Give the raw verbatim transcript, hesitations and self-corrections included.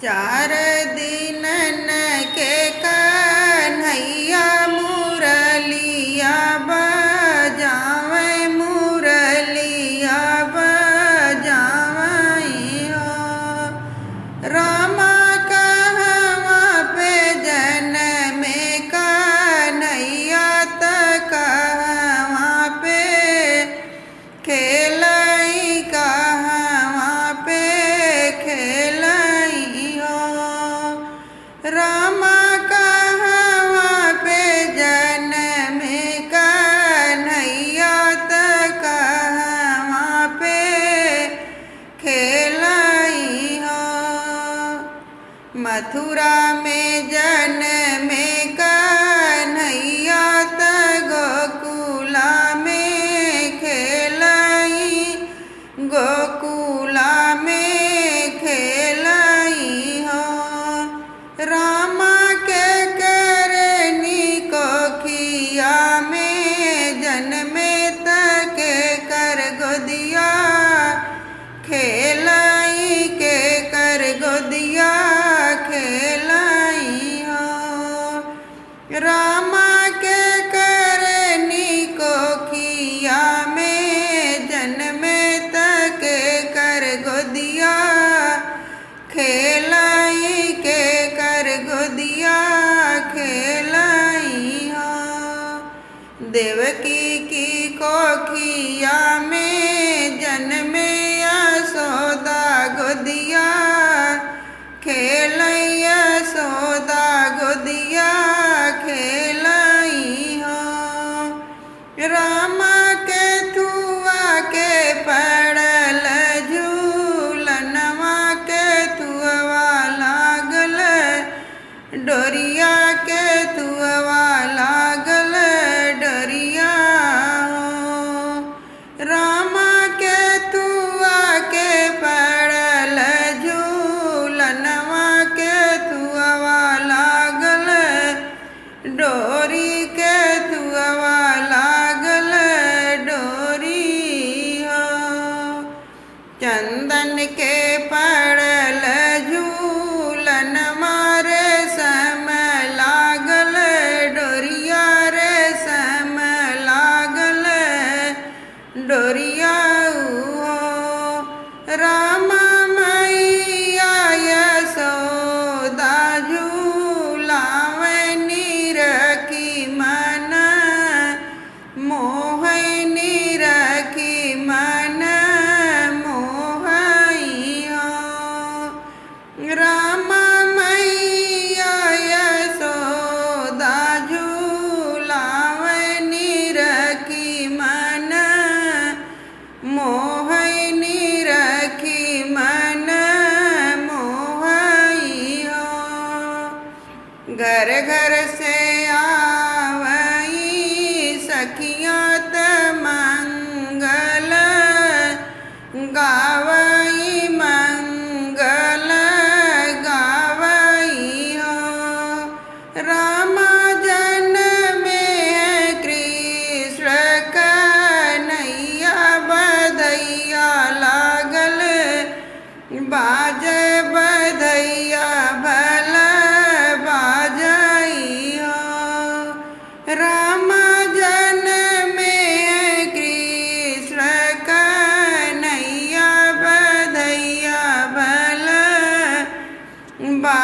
चार दिनन के कन्हैया मुरलिया बजावै, मुरलिया बजावै हो। रामा कहवाँ पे जनमे कन्हैया, त कहवाँ पे खेलई, कहवाँ पे खेलई हो। रामा कहवाँ पे जनमे कन्हैया, त कहवाँ पे खेलई हो। मथुरा में जनमे कन्हैया, त गोकुला में खेलई, गोकुला में खेलई हो। रामा केकरे नी कोखिया में जनमे, त केकर गोदिया खेलई, केकर गोदिया खेलई हो। रामा केकरे नी कोखिया में जनमे, त केकर गोदिया खेलई, केकर गोदिया खेलई हो। देवकी की कोखिया में जनमे यशोदा गोदिया खेलई, यशोदा गोदिया खेलई हो। रामा के थुआ के पड़ल झूलनवा, के थुअवा लागल डोरिया, के थुअवा लागल डोरिया हो। रामा के थुआ के पड़ल झूलनवा, के थुअवा लागल डोरी, के थुअवा लागल डोरी हो। चंदन के पड़ल झूलनवा, रेशम लागल डोरिया, रेशम लागल डोरिया हो। रामा मैया यशोदा झूलावै, निरखी मन मोहै, निरखी मन मोहै हो। रामा मैया यशोदा झूलावै, निरखी मन मोहै, निरखी मन मोहै हो। घर घर से आवई सखिया त मंगल गावई, मंगल गावई हो। रामा जनमे कृष्ण कन्हैया, बधइया लागल बाजै, बधइया भल बाजई हो। रामा जनमे कृष्ण कन्हैया, बधइया भल बा